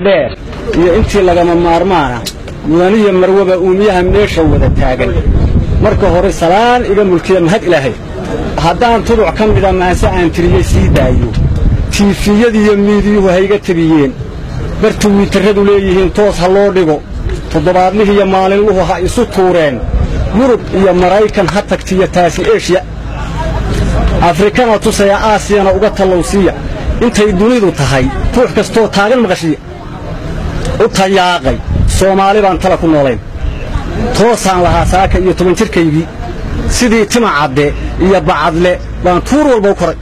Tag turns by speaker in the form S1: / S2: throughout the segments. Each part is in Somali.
S1: Dheer iyo intii lagama maarmaana, mudaniya marwaba, uumiyaha meesha wada taagan, marka hore salaan iga mulkiya. Mahad Ilaahay, haddaan tuduc ka mida maanse aan tiriyey sii daayo, tiifiyadiiyo miidiyuhu hayga tegiyeen, bartu wiitarradu leeyihiin toos ha loo dhigo, toddobaadlihiiyo maalinluhu ha isu tuureen, Yurub iyo Maraykan ha tagtiyo taasi Eshiya, Afrikana tusaya, Aasiyana uga tallowsiiya, intay dunidu tahay ruux kastoo taagan maqashiya. U tayaaqay Soomaali baan tala ku noolayn, toosaan lahaa saaka iyo 10 jirkaygii, sidii Timacadde iyo Bacadle baan tuur walba u koray.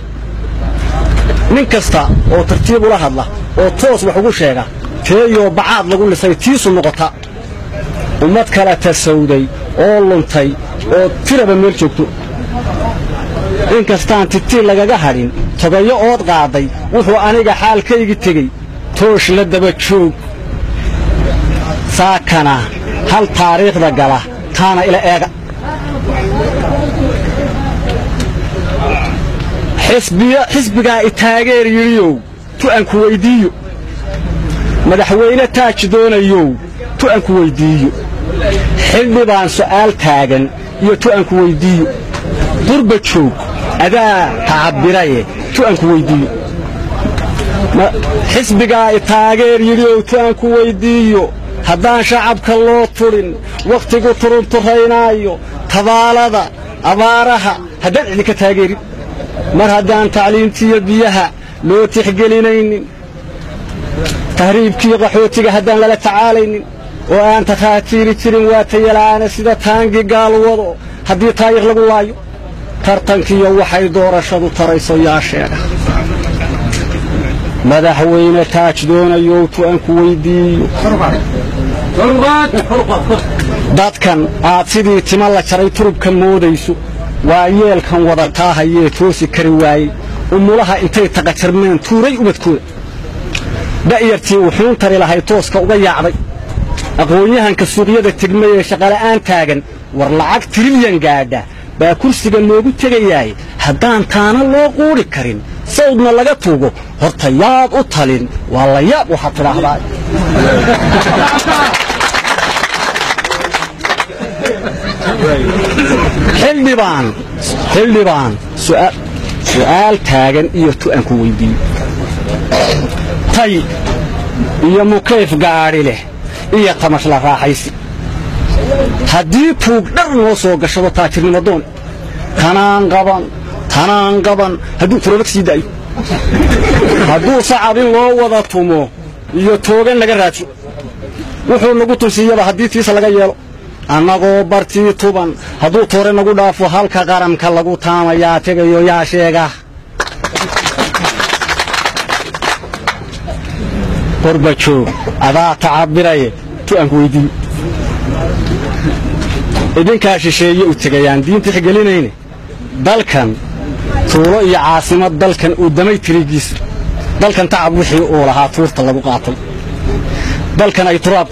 S1: Nin kasta oo tartiib ula hadla oo toos wax ugu sheega, teeyoo bacaad lagu lisay tiisu noqota. Ummad kala tasawday oo luntay oo tiraba meel joogto, inkastaan titii lagaga hadhin togayo ood qaadday, wuxuu aniga xaalkaygii tegey toosh la daba joog. Saakana hal taariikhda gala taana ila eega. Xisbigaa i taageer yidhiyow tu'anku weyddiiyo, madaxweyne taaj doonayow tu'anku weyddiiyo, xildhibaan su'aal taagan iyo tu'anku weyddiiyo, durba joog adaa tacabbiraye tu'anku weyddiiyo. Xisbigaa i taageer yidhiyow tu'anku weyddiiyo, haddaan shacabka loo tudhin wakhtigu turunturraynaayo, tabaalada abaaraha haddaan idinka taageerin, mar haddaan tacliintiiyo biyaha loo tixgelinaynin, tahriibkii qaxootiga haddaan lala tacaalaynin, oo aan takhaatiiri jirin waa tayala'aana sida taangi gaal wado haddii taayikh lagu laayo, tartankiiyo waxay doorashadu tarayso yaa sheega. Madaxweyne taaj doonayow tu'anku weyddiiyo, dadkan aad sidii tima la jaray turubka moodayso, waa yeelkan wadataa hayee toosi kari waayey, umulaha intay taqajarmeen tuuray ubadkooda, da'yartii wuxuun tari lahay tooska uga yaacday, aqoon-yahanka suuqyada tegmay ee shaqala'aan taagan. War lacag tirilyan gaadha baa kursiga loogu tegayaay, haddaan taana loo quudhi karin sawdna laga tuugo, horta yaad u talin? Waa la yaab waxaad tidhaahdaa. Xildhibaan su'aal taagan iyo tu'anku weyddiiyo, tay iyo mukayf gaadhi leh iyo tamash la raaxaysi haddii tuug dhar noo soo gashado, taajirnimo doon tanaan qaban, tanaan qaban hadduu turaba ka sii daayo, hadduu sacab in loo wada tumo iyo toogan laga raajo, wuxuu nagu tunsiiyaba haddii tiisa laga yeelo, annagoo bartii tuban hadduu toore nagu dhaafo, halka qaranka lagu taamayaa tegayo yaa sheega. Qorbajoog adaa tacabiraye tu'anku weyddiiyo, idinkaa shisheeye u tegayaan diin tixgelinayne, dalkan tuulo iyo caasimad, dalkan uu damay tirigiisa, dalkan tacab wixii uu lahaa tuurta lagu qaatay, dalkan ay turaabka